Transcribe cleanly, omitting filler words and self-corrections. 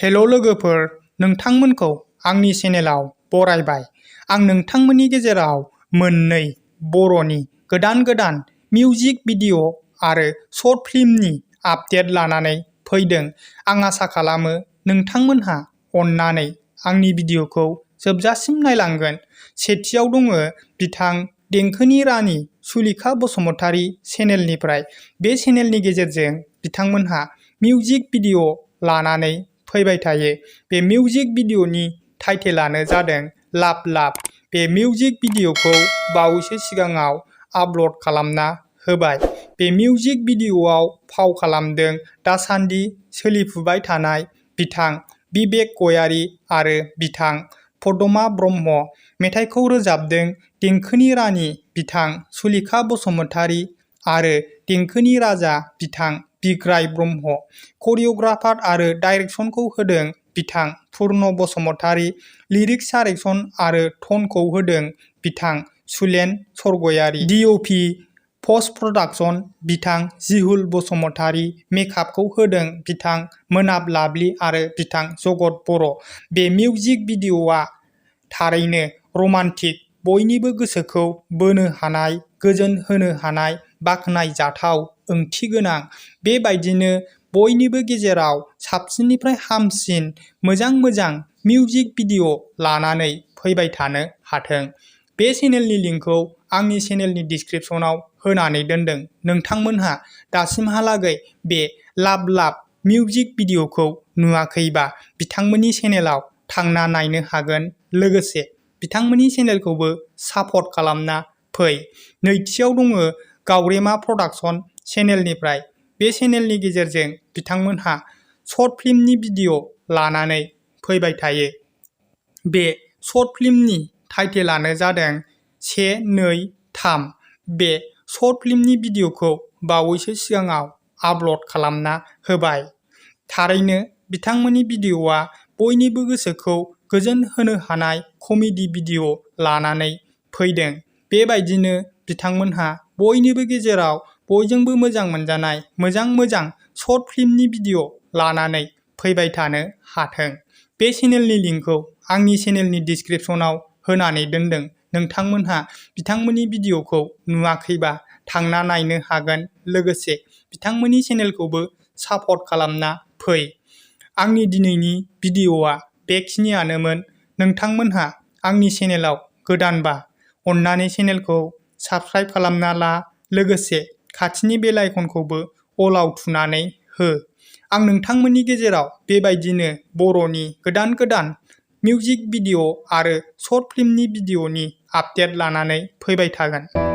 हेल' लोगोफोर, नोंथांमोनखौ आंनि चेनेलाव बरायबाय। आं नोंथांमोननि गेजेराव मोननै बर'नि गोदान मिउजिक भिडिअ आरो शर्ट फिल्मनि आपडेट लानानै फैदों। आं आसा खालामो नोंथांमोनहा अननानै आंनि भिडिअखौ जोबजासिम नायलांगोन। सेथियाव दङ बिथां देंखोनि रानि सुलेखा बसुमतारी चेनेलनिफ्राय। बे चेनेलनि गेजेरजों बिथांमोनहा मिउजिक भिडिअ लानानै फैबाय थायो। बे मिउजिक भिडिअनि टाइटेलानो जादों लाभ। बे मिउजिक भिडिअखौ बावैसो सिगाङाव आपल'ड खालामना होबाय। बे मिउजिक भिडिअआव फाव खालामदों दासान्दि सोलिफुबाय थानाय बिथां B.B.a आरो बिथां पदमा ब्रह्म। मेथाइखौ रोजाबदों देंखोनि रानि बिथां सुलेखा बसुमतारी आरो देंखोनि राजा बिथां बिग्राय ब्रह्म। करिय'ग्राफार आरो डाइरेक्सनखौ होदों बिथां पुर्न बसुमतारी। लिरिक्स डाइरेक्सन आरो टनखौ होदों बिथां सुलेन सरगयारी। DOP पस्ट प्रडाक्सन बिथां जिहुल बसुमतारी। मेकआपखौ होदों बिथां मोनाब लाभलि आरो बिथां जगत बर'। बे मिउजिक भिडिअआ थारैनो रमान्टिक, बयनिबो गोसोखौ बोनो हानाय, गोजोन होनो हानाय, बाखनायजाथाव, ओंथि गोनां। बेबायदिनो बयनिबो गेजेराव साबसिननिफ्राय हामसिन मोजां मिउजिक भिडिअ लानानै फैबाय थानो हाथों। बे चेनेलनि लिंकखौ आंनि चेनेलनि डिसक्रिपसनाव होनानै दोनदों। नोंथांमोनहा दासिमहालागै बे लाभ मिउजिक भिडिअखौ नुवाखैबा बिथांमोननि चेनेलाव थांना नायनो हागोन। लोगोसे बिथांमोननि चेनेलखौबो सापर्ट खालामना फै। नैथियाव दङ गावरेमा प्रडाक्सन चेनेलनिफ्राय। बे चेनेलनि गेजेरजों बिथांमोनहा शर्ट फिल्मनि भिडिअ लानानै फैबाय थायो। बे शर्ट फिल्मनि टाइटेलानो जादों 1, 2, 3। बे शर्ट फिल्मनि भिडिअखौ बावैसो सिगाङाव आपल'ड खालामना होबाय। थारैनो बिथांमोननि भिडिअआ बयनिबो गोसोखौ गोजोन होनो हानाय कमेडि भिडिअ लानानै फैदों। बेबायदिनो बिथांमोनहा बयनिबो गेजेराव बयजोंबो मोजां मोनजानाय मोजां शर्ट फिल्मनि भिडिअ लानानै फैबाय थानो हाथों। बे चेनेलनि लिंकखौ आंनि चेनेलनि डिसक्रिपसनाव होनानै दोनदों। नोंथांमोनहा बिथांमोननि भिडिअखौ नुवाखैबा थांना नायनो हागोन। लोगोसे बिथांमोननि चेनेलखौबो सापर्ट खालामना फै। आंनि दिनैनि भिडिअआ बेखिनियानोमोन। नोंथांमोनहा आंनि चेनेलाव गोदानबा अननानै चेनेलखौ साबस्क्राइब खालामना ला। लोगोसे खाथिनि बेल आइकनखौबो अलाव थुनानै हो। आं नोंथांमोननि गेजेराव बेबायदिनो बर'नि गोदान मिउजिक भिडिअ आरो शर्ट फिल्मनि भिडिअनि आपडेट लानानै फैबाय थागोन।